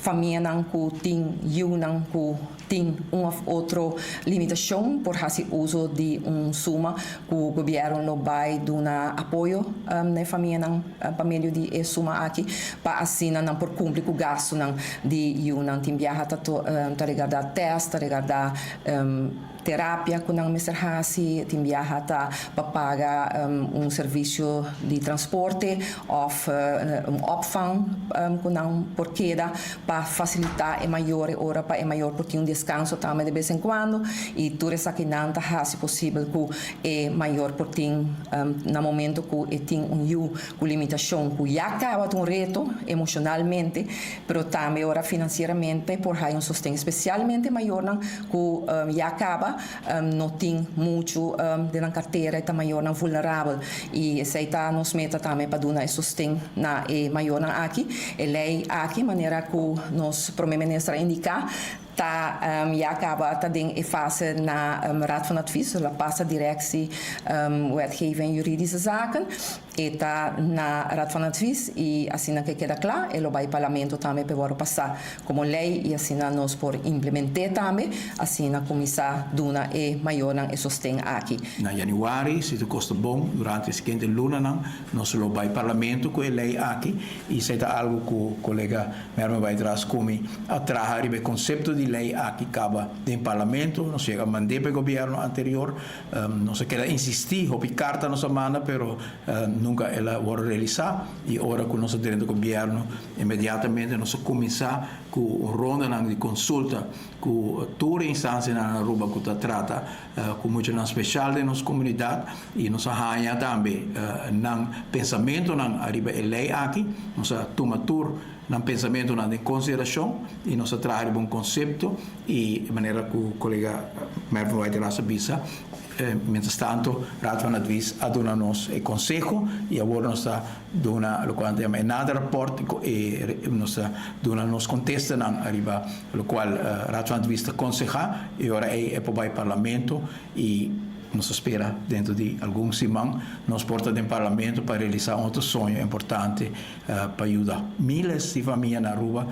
Famianan ku tin yunan ku tin un òf otro limitashon por hasi uso di un suma ku gobièrnu lo bai duna apoyo na e famianan pa medio di e suma aki pa asina nan por kumpli ku gastunan di yunan. Tin biaha ta ta regardá tèst, ta regardá terapia ku nan mester hasi, tin biaha ta pa paga un servisio di transporte òf un opvang ku nan por keda pa fasilitá e mayor e ora pa e mayor por tin un deskanso tambe de bes en kuando i tur esakinan ta hasi posibel ku e mayor por tin na momento ku e tin un yu ku limitashon ku ya kaba ta un reto emoshonalmente pero tambe ora finansieramente por haya un sosten spesialmente mayornan ku ya kaba no tin muchu den nan kartera e ta mayornan vulnerabel i esei ta nos meta tambe pa duna e sosten na e mayornan aki. E lei aki manera ku nos Prome Minister a indiká ta ya kaba ta den e fase na Raad van Advies, la pasa Directie Wetgeving en Juridische Zaken. E ta na Raad van Advies y asina ke keda kla e lo bai Parlamento tambe p'e wòrdu pasá komo lei y asina nos por implement'é tambe, asina kuminsá duna e mayornan e sosten aki. Na yanüari, si tur kos ta bon, durante e siguiente lunanan nos lo bai Parlamento ku e lei aki y esei ta algu ku kolega Mervin Waitraas ku mi a traha riba e konsepto di lei aki kaba den Parlamento. Nos yega mand'é pa e gobièrnu anterior. Nos a keda insistí, hopi karta nos a manda, pero nunka el a wòrdu realisá. I ora ku nos a drenta gobièrnu, inmediatamente nos a kuminsá ku un rondanan di konsulta ku tur e instansianan na Aruba ku ta trata ku muchanan speshal den nos komunidat. I nos a haña tambe nan pensamentunan ariba e lei aki. Nos a tuma tur nan pensamentunan den konsiderashon i nos a traha riba un konsepto. I manera ku kolega Mervin Whiteras a bisa, mientras tanto Raad van Advies a duna nos e konseho i awor nos ta duna lokual nan ta yama e naderrapport i nos ta duna nos kontestanan ariba lokual Raad van Advies ta konsehá i ora ei e por bai Parlamento i nos ta spera dentro di algun siman nos por ta den Parlamento pa realisá un otro soño importante pa yuda miles di famia na Aruba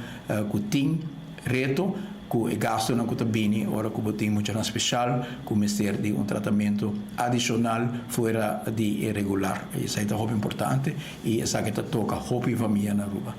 ku tin Reto ku e gastunan ku ta bini ora ku bo tin muchanan speshal ku mester di un tratamentu adishonal fuera di e regular. Esei ta hopi importante i esaki ta toka hopi famia na Aruba.